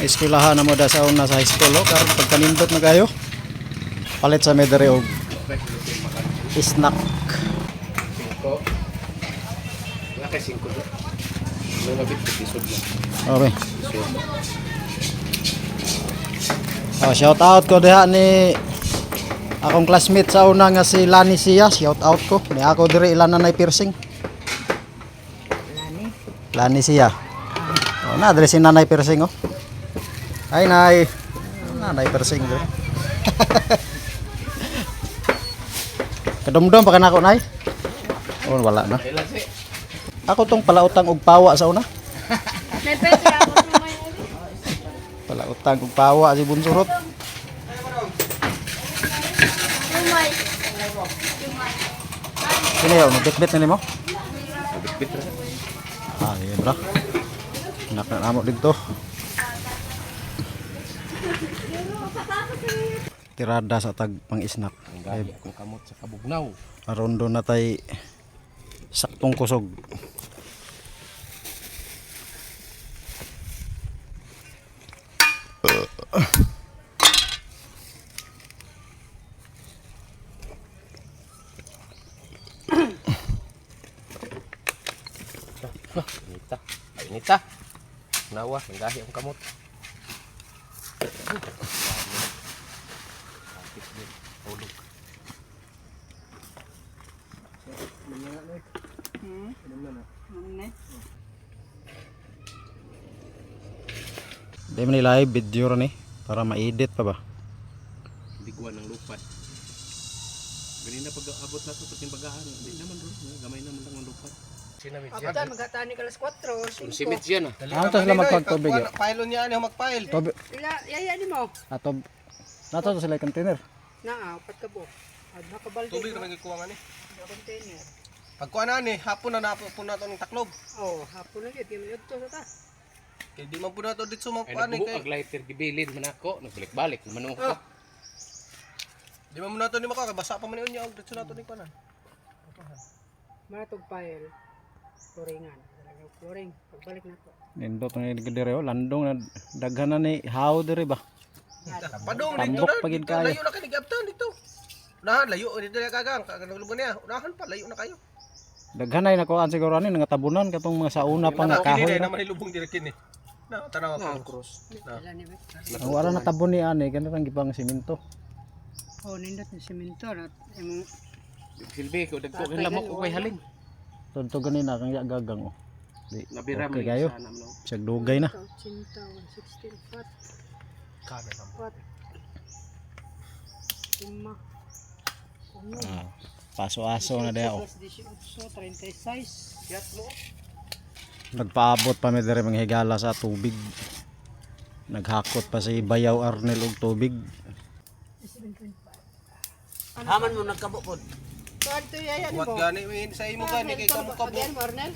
Eskwelahan na mo da sa una sa high school oh, karon pagkanindot na kayo. Palit sa may diri og snack. Singko. Wala kay singko do. Ano na bit episode lang. Okay. Episode. Oh, shout out ko diha ni akong classmate sa una nga si Lani Sia, shout out ko. Ni ako diri ilan na piercing. Lani. Lani Sia. Oh, na diri si Nanay piercing oh. Ay nay. Nanay piercing diri. Kadumdum pa kanako nay. Oh, wala na. Kailan si? Ako tong palautang og pawa sa una. May pwede ako sumay. Palautang og pawa si Bunsurot. Sumay. Kini yo, bitbit na nimo. Bitbit ra. Ah, yun bro. Anak na namo dito. Tirada sa tag pang snack. Ang gabi akong kamot sa kabugnaw. Aron do na tay saktong kusog. Bah, inita. Ay, inita. Nawa, ang gahi akong kamot. Kapit din. Hulog. Di man ni live video ra ni para ma-edit pa ba. Biguan ng lupad. Ganina pag abot na to sa bagahan, hindi naman ro, gamay naman lang ang lupad. Sinamit siya. Abta magatani ka alas 4. Simit siya na. Ano to sila magpagtubig yo? Pile niya ano magpile. Tubig Ila yaya ni mo. ato nato to sila container. Naa, upat ka bo. Adha ka balde. Tubig ra gikuha nga ni. Container. Pagkuha na ni, hapon na napo po nato ng taklob. Oh, hapon na gyud kay to sa ta. Kay di man po nato dito Ay makuha ni nagbuo kay. ag lighter gibilin man ako, nagbalik-balik man ako. Di man mo nato ni makuha kay basa pa man ni unya og dito nato ni kuha. Matog pile. Kuringan. Talaga kuring. Pagbalik na to. Nindot na ni diri oh, landong na daghan na ni how diri ba. Padong dito Tambok na. pa gid Dito, kayo. layo na kay nigabtan dito. Unahan layo dito na kagang kagang lubon niya. Unahan pa layo na kayo. Daghan na nakuhaan siguro ani nga tabunan katong mga sa una pa nga Kini kahoy. na ra. naman hilubong diri kini. Na tanaw ako. cross. Ila ni ba? Ang wala na tabon ni ani ganun ang gibang simento. Oh, nindot ni simento na imong Silbi ko dagko kay lamok ko kay halin. Tudto ganina kang ya gagang oh. Di, Nabira okay man kayo. sana man. Siyag dugay na. 80, 116 fat. Kana na. Fat. Lima. Uno. Ah, paso-aso na diha oh. 18, 36. Yat mo. Nagpaabot pa mi diri mga higala sa tubig. Naghakot pa si Bayaw Arnel og tubig. 7.5. Haman mo nagkabo pod. So, ato yaya ni Buhat mo. gani mi sa imo gani kay kamo kabo. Pagyan mo, Arnel.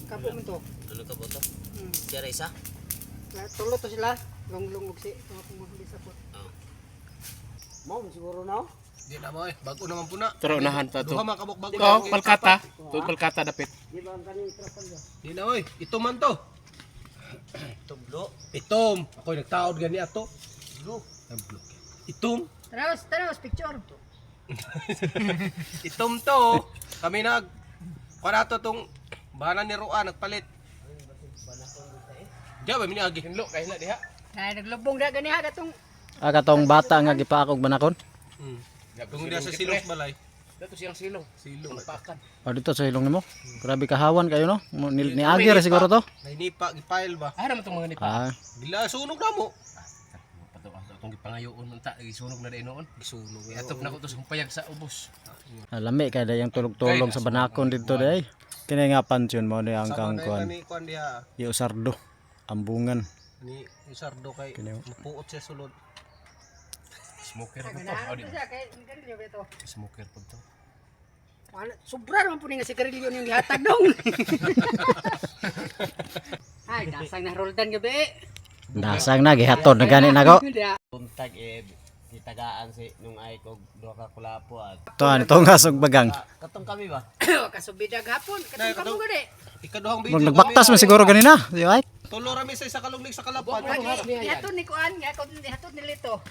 Kabo mo to. Ano kabo to? Hmm. Tiyara isa? Tulo to sila. Lunglong og si mga kung sa pot. Mo siguro na. Di na mo eh, bago naman po na. Pero unahan pa to. Duha man kabok bago. To, palkata. To palkata dapit. Di ba ang kaning trapal ba? Di na oy, ito man to. Tublo. Itom. Ako'y nagtaod gani ato. Blue. Blue. Itom. Tanawas, tanawas, picture. Itom to. Kami nag kuha to tong bana ni Roa nagpalit. Diya ba miniagi? Hinlo kay na diha. Ay, naglubong na gani ha katong Ah, katong bata nga gipaakog banakon. Hmm. Tung diya sa silong balay. Dato siyang silong. Silong. Pakan. O dito sa ilong nimo. Grabe kahawan kayo no. Ni Agir siguro to. Nainipa gipile ba? Ah, naman tong mga nipa. Ah, Gila sunog na mo. Pato atong gipangayoon man ta gisunog na dai noon. Gisunog. Atop na ko to sa payag sa ubos. lami kay dayang tulog-tulog sa banakon dito day. Kini nga pansyon mo ni ang Sama kang na kuan. ni kuan diha. Iusardo. Ambungan. Ni Isardo kay Kini. mapuot siya sulod. Smoker pa to. ganahan Oh, di to ba? siya kay sigarilyo ba ito. Smoker pa to. Wala, sobra naman po ni nga sigarilyo niyong gihatag dong. Ay, dasang na Roldan gabi. Dasang na gihatod na gani nako. Buntag eh gitagaan si nung ay kog duha ka kulapo at To ani to nga sug bagang. katong kami ba? Kasubidag hapon, katong kamo gani. Ikaduhang video. Mag nagbaktas man siguro ganina. Di ay. Tulo rami sa isa kaluglig sa kalapad. Ihatod ni Kuan, ihatod ni Lito.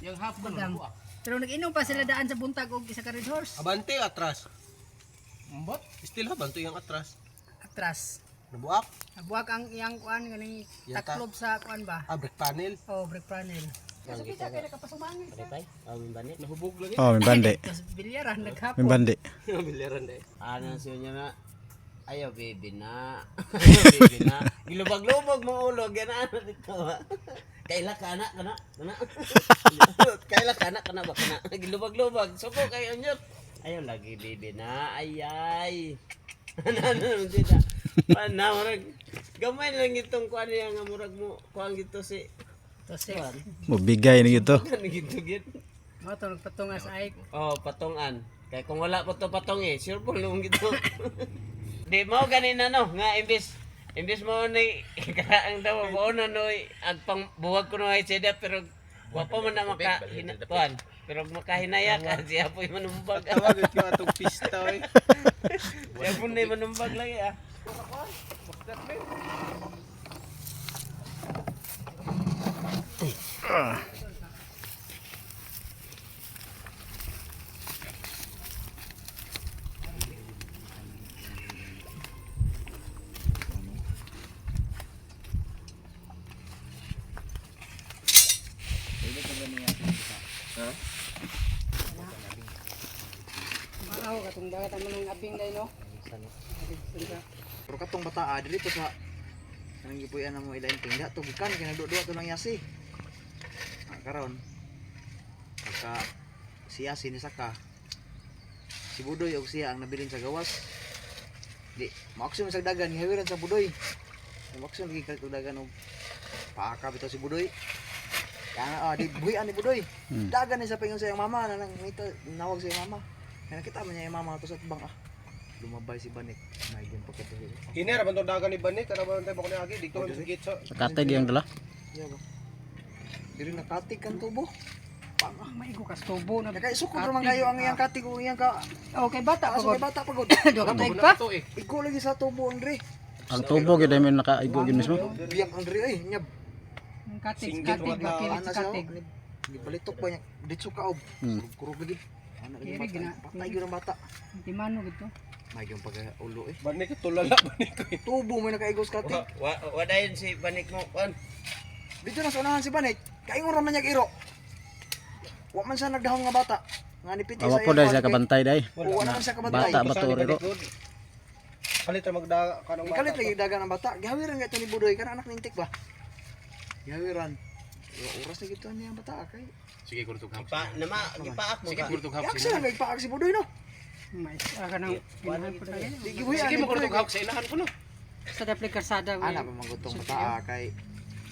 Yang half ko Bagang. Pero nag-inom pa sila daan sa buntag og isa ka red horse. Abante atras. Mbot. Still ha, banto yung atras. Atras. Nabuak. Nabuwag ang iyang kuan ganing Iyang taklob sa kuan ba? Ah, brake panel. Oh, brake panel. Kasi kita kay nakapasumangin sa. Pay, oh, bani. Nahubog lagi. Oh, may bandi. Tapos bilyaran May naghapon. bandi. Biliran dai. Ano siya niya na? Ayaw, baby na. Ayaw, baby na. Gilubag-lubog mong ulo. Ganaan na dito. Kaila ka na, kana, kana. Kaila ka na, kana ba, kana. Gilubag-lubag. Suko kayo niyo. Ayaw lagi, baby na. Ay, ay. Ano, ano, ano, dito. Pana, murag. Gamay lang itong kuan niya nga murag mo. Kuan gito si. Tapos Mabigay ni gito. Ano gito git? mo to nagpatunga sa Ike. Oh, patungan. Kaya kung wala pa to patong eh, sure po nung gito. Di mo ganina no, nga imbis imbis mo ni karaang daw mo na no ag pang buwag ko no ay seda pero wa pa man na maka kuan. Pero makahinaya ka siya po'y manumbag. Tawag ito yung atong pista oy. Siya po na manumbag lagi ah. Maaw katong dagat ang mga abing day no. Pero katong bata ah, diri to sa kanang gipuy-an na mo ilain tingga to gikan kay nagduwa to lang yasi. Ah, karon pagka siya sinisaka si Budoy og siya ang nabilin sa gawas. Di maaksyon sa dagan gihawiran sa Budoy. Maaksyon lagi kalit og dagan og paaka bitaw si Budoy. Kaya ah, di buhian ni Budoy. Dagan ni sa pingon sa iyang mama na nang ngita nawag sa iyang mama. Kaya nakita man niya iyang mama to sa tubang ah. Lumabay si Banik. May din pagkatuloy. Kini ra man tong dagan ni Banik, kana ba tayo ni Agi dito man sa gate sa Sa kateg yung dala. Iya ba? Diri nakatig kan tubo. Maigo kas tubo na. Nakay sukod ra man kayo ang iyang katig ug iyang ka. Okay bata Aso pagod. kay bata pagod. Duha ka tuig pa. To eh. Igo lagi sa tubo Andre. Ang tubo gyud ay may nakaigo gyud mismo. Biyak Andre ay nyab. Ang katig, Singgit katig, wala. makilit Ana sa siya. katig. Gibalitok pa niya. Ditso ka ob. Kurog lagi. Ana lagi Kiri, bata. Patay gyud ang bata. Di mano gito. May gyud pagka ulo eh. Banik tulala Banik. Tubo may nakaigos katig. Wa wa dayon si banik mo kuan. Dito na sa unahan si Banik. Kaingon ra man niya iro. Wa man siya nagdahom nga bata. Nga ni piti Awa sa po dahil iyang siya kabantay dai. Wa man siya kabantay. Bata ba to iro? Kalit ra magda kanang bata. Ikalit lagi dagan ang bata. Gihawiran nga ito ni Budoy kana anak nintik ba. Gihawiran. Wa oras na gito niya ang bata kay. Sige kurtog hap. Pa nama gipaak mo Sige ka. kurtog hap. Yak siya ngay paak si Budoy no. Mais ka nang ginahan po na yun. Di gibuhian Sige ni mo Budoy. kurtog hap sa inahan ko no. Sa dapli karsada. Ana pa manggutong bata kay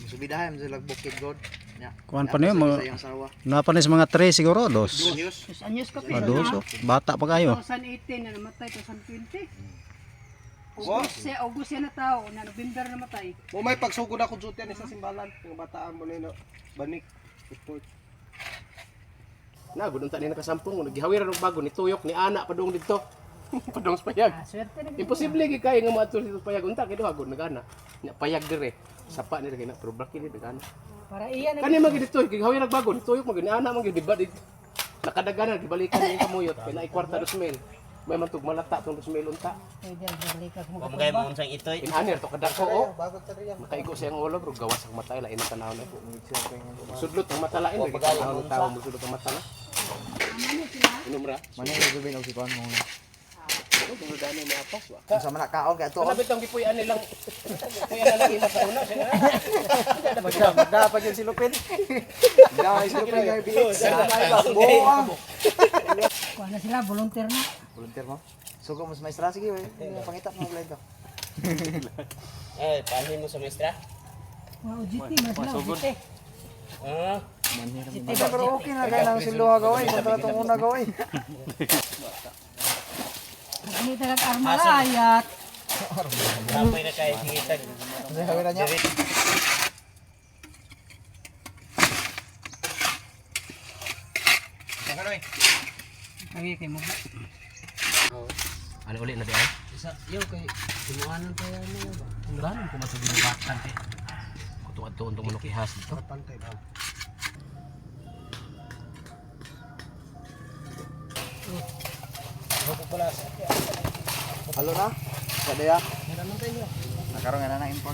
musubidahan sila bukid god. Nya. Kuan pa niyo mga Sa iyang sawa. napa ni sa mga 3 siguro dos. News. Dos anyos ka Ah, pa. dos oh. Bata pa kayo. 2018 na namatay, 2020. August siya, August siya na tao, na November namatay. Mo may pagsugod ako duty ni sa simbalan, yung bataan mo nino Banik. Report. Na gud unta ni nakasampung gihawiran og bago ni tuyok ni ana padung didto. Padung sa payag. Ah, swerte na. Imposible gyud kay nga moadto dito sa payag unta kay duha gud nagana. Nya payag dire. Sapa ni kay na pero braki ni nagana. Para iya na. Kani man gyud dito gihawiran og bago ni tuyok man gyud ni ana man gyud di ba dito. Nakadaganan gibalikan ni kamuyot kay naay kwarta 2,000. May man tug malata tong 2,000 unta. Pwede ang balik ako Wa mo kay mo unsang itoy. Inanir to kadako oh. Makaigo siyang ulo pero gawas ang mata lain ang tanaw na. Sudlot ang mata lain lagi tanaw ng tao musudlot ang mata na. Inom ra. Manay gubin og si kuan mo. Oh, dano ni apas wa. Unsa man na kaon kay ato. Kana bitong gipuy-an nilang puy-an na lang ila sa una siya. Magdapat yung silupin. Dai silupin kay BX. Buang. Kuha na sila, volunteer na. Volunteer mo. Sugo mo sa maestra sige we. Pangita mo og to. Eh, paano mo sa maestra? Mga OGT, mas sila OGT. Ah, GT ba? Pero okay na kay nang siluha gaway kontra tong una gaway. Hindi tagang armalayat. kapoy na kay sige tag. Unsa hawiran niya? Kami kay mo. Ano uli na di ay? Isa, yo kay timuanan pa yan mo ba? Ganun ko matugin batan kay. Kutuad to untong manok ihas dito. Pantay ba? Halo na. Sa daya. Nakaroon nga na na import.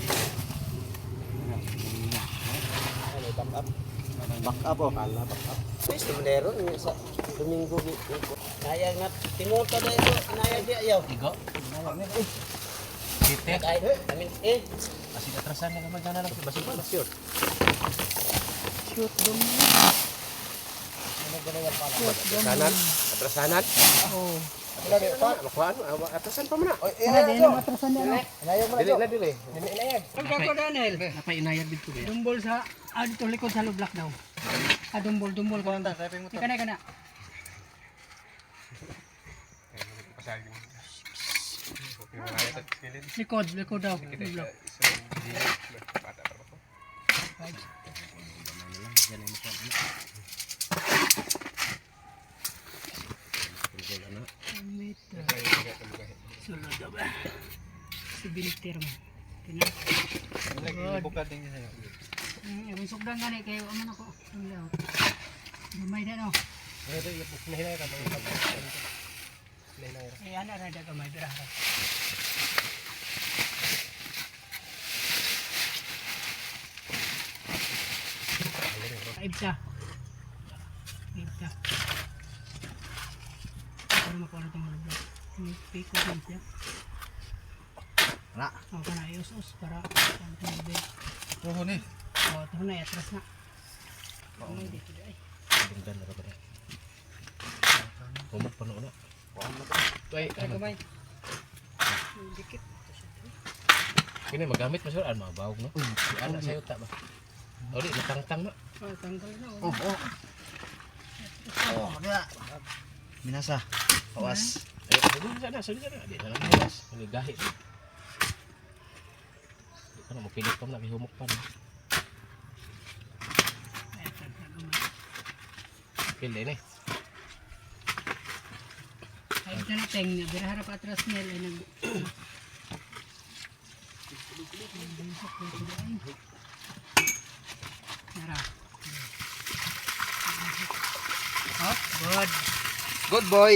Back up oh. Please, tumunero sa Domingo. Nayag na timuto na ito, nayag di ayaw. Igo. Site. Ay, amin eh. Kasi atrasan na naman na lang. Basig ba? Sure. Shoot dum. Atrasanan. Atrasanan. Oh. Makuhaan. Atrasan pa mo na. Ana din ang atrasan niya no. Dili na dili. Pagka ko Daniel. Napainayag dito ba? Dumbol sa dito likod sa lublak daw. Ah, dumbol dumbol ko. Ika na, ika na. Likod, likod daw. Lublak. Meter. Sulod daw ba? Si Biniter mo. Tina. Good. Sugdan gani kayo aman ako. Ang laot. Gamay na no. Eh, ana ra da gamay bira. Ibsa. Ibsa. Para makuha na itong malublo. Piko lang siya. Na. O, kana ius-us para ano itong malublo. Tuho ni. O, ito na, atras na. Gamay dito ay. Dunggan na ba na? Humok pa na una. Ito ay, Tara ano? gamay. Dikit. Kini magamit mo sir, ano mabawog no? Si ana sayo ta ba? O di natangtang na. O, tanggal na. O. Oh, oh. Oh, dia. Minasa. Awas. Ay, sudi sana, sudi sana. Di na lang hilas. Ini gahi. Di pa na mopilit pa na gihumok pa na. Ay, tanggal gamay. Pili ni. Ay, ito na teng niya. Bira harap atras niya. Ay, nag... Nara. Oh, good. Good boy.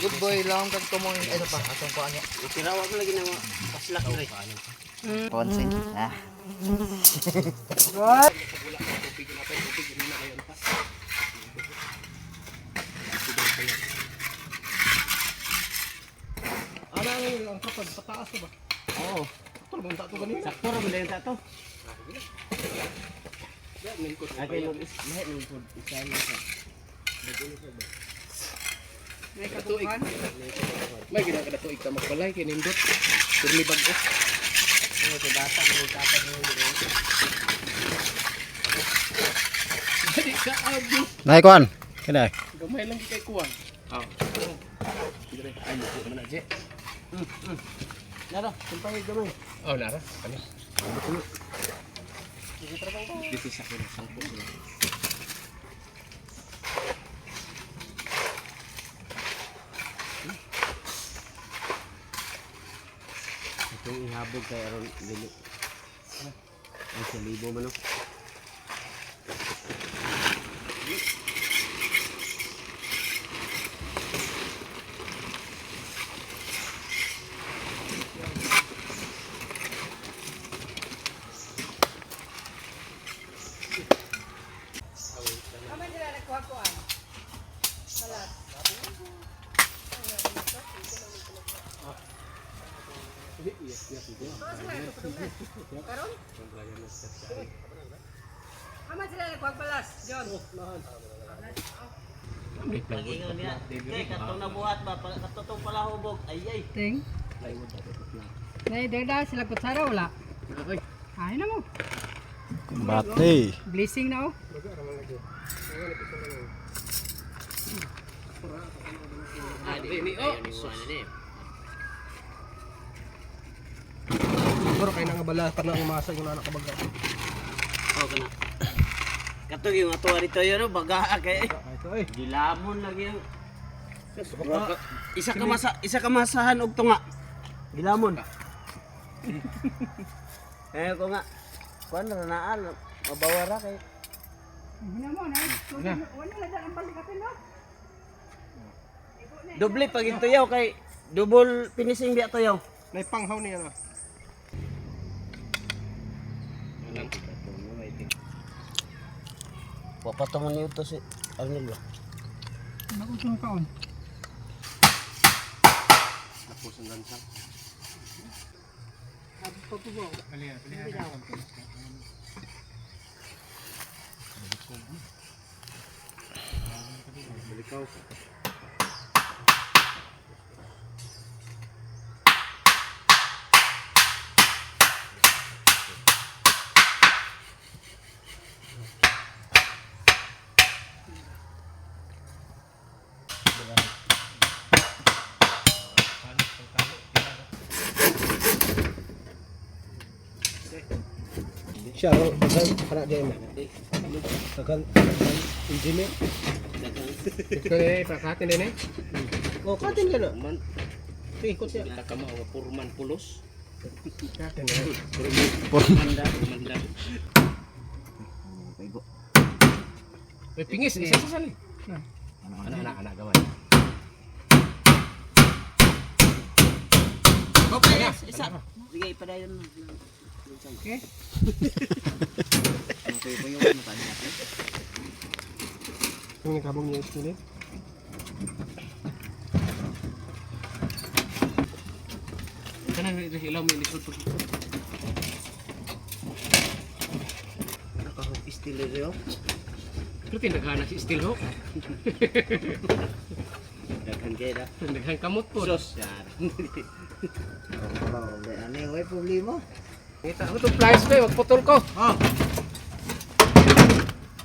Good boy lang kag tumoy. Ano pa atong kuan niya. Tirawa mo lagi na mo paslak dre. Ponsin. Ah. Ana ano ang kapag pataas to ba? Oo. Sakto ra man dayon ta to. Ay kay is lahi nung food isa na sa. May kabukan. May ginagada tuig ka magbalay kay nindot. Pirmi bag-o. Ano to bata mo tatag mo dire. Dali ka abi. Nay kuan. Kini. Gamay lang kay kuwang. Ah. Dire ay mo man na je. Nara, sumpay gamay. Oh, nara. Kani. Dito sa akin, sangpo sila. Itong ihabog kay aron dili. Ay sa libo man oh. Kaman sila nagkuha-kuhan. Salat. Karon? Kaman sila nagkuha-balas, John. May plywood. Nagingon niya. Kay katong nabuhat ba katong palahubog. Ay ay. Ting. Plywood dapat na. Nay, dada sila kutsara wala. Ay na mo. Kumbate. Blessing na oh. Ni oh. Siguro kay nang bala pa na umasa yung anak kabaga. Oh kana. Katong yung ato dito yun, no? Baga kay. Gilamon lagi yung. Isa ka masahan og tunga. Gilamon. Eh ko nga. Kuan ra naa mabawara kay. Wala mo na. Wala na ang balik atin no. Doble pag ituyaw kay double finishing biya tuyaw. May panghaw niya na. Wa pa to man nito si Arnel ba. Magutong kaon. Siya ro daghan para di na. Daghan engineer. Eh, pakatin din eh. Oh, katin ka na. Ikot siya. Kita ka mo purman pulos. Katin na. Purman da, purman da. Eh, pingis, isa sa sali. Anak, anak, anak, gamay. Okay, isa. Sige, ipadayon mo. Okay. Yung kabong niya istilit. Kanang ilaw may lisod pag Nakahog steel rin. Pero tinaghanan si steel ho. Daghan kay da. Daghan kamot po. Sos. Yan. Ano yung problema? Ngita ako itong pliers ko eh, magputol ko. Ah.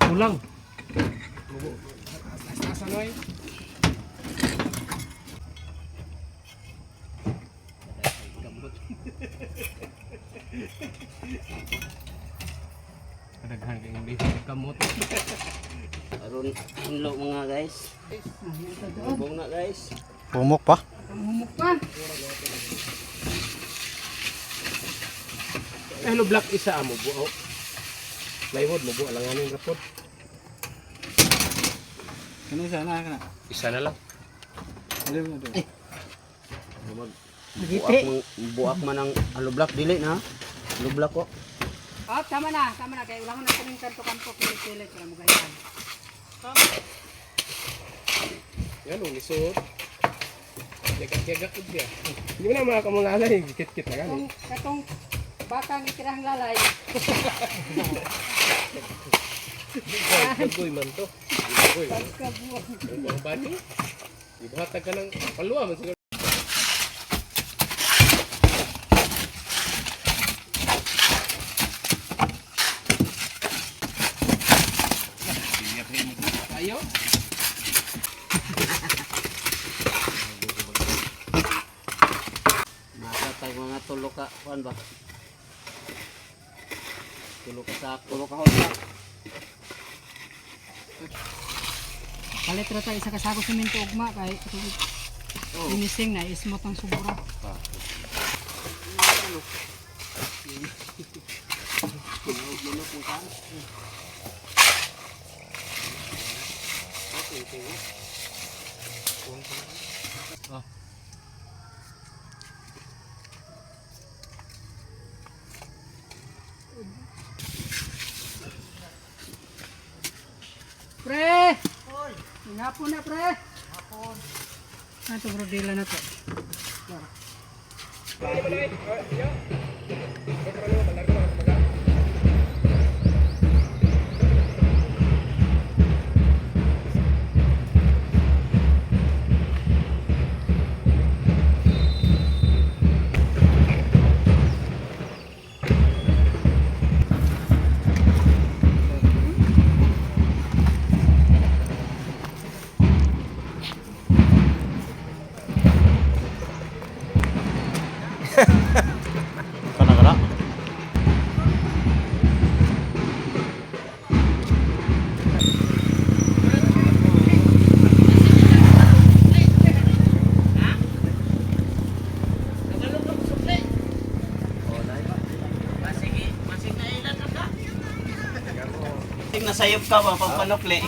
Kulang. Asa no eh. Daghan kay hindi kamot. Aron inlo mga guys. Bubong na guys. Pumok pa. Humok pa. Hello black isa amo buo. Plywood mo buo lang aning rapod. Kani isa na kana. Isa na lang. Buak man, buak man ang alublak dili na. Alublak ko. Oh, tama na, tama na kay wala ko na kaming kanto-kanto pilit-pilit para mo gayan. Yan ang lisod. Yaga-yaga ko diya. Hindi mo na mga kamulalay, kit-kit na gani. Katong katong baka ang itirang lalay. Gagoy man to. Gagoy. Pagkabuo. Ang mga bati. Ibuhatag ka ng paluwa man siguro. Ayo. Makatag mga tulo ka kuan ba? Tulo ka sa tulo ka holsa. Palit ra tayo isa ka sako semento ugma kay finishing na ismot ang sobra. Pre! Hapon na, pre! Hapon. Ato, bro, dila na to. Kana kana. Nasayop ka ba pagpanukli.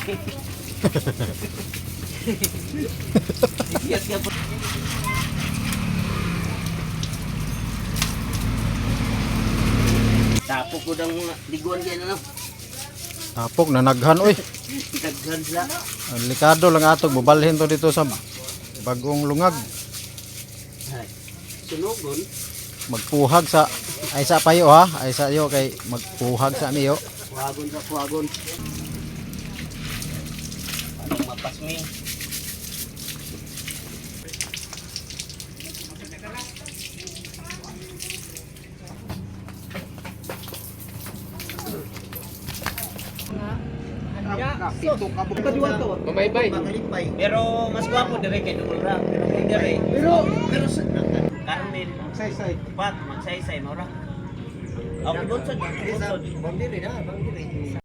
Iyat ka po. Tapok ko ng mga liguan yan ano. Tapok na naghan oy. Daghan sila. Ang likado lang atog mobalhin to dito sa bagong lungag. Ay, sunugon. Magpuhag sa ay sa payo ha, ay sa iyo kay magpuhag sa miyo. Kuhagon sa kuhagon. Anong mapasming? Mamaybay. Pero mas gwapo dire kay Dulra. Pero kung dire. Pero pero sa Carmen, Magsaysay. Pat, magsaysay mo ra. Ako bunsod, bunsod. Bang diri na, bang diri.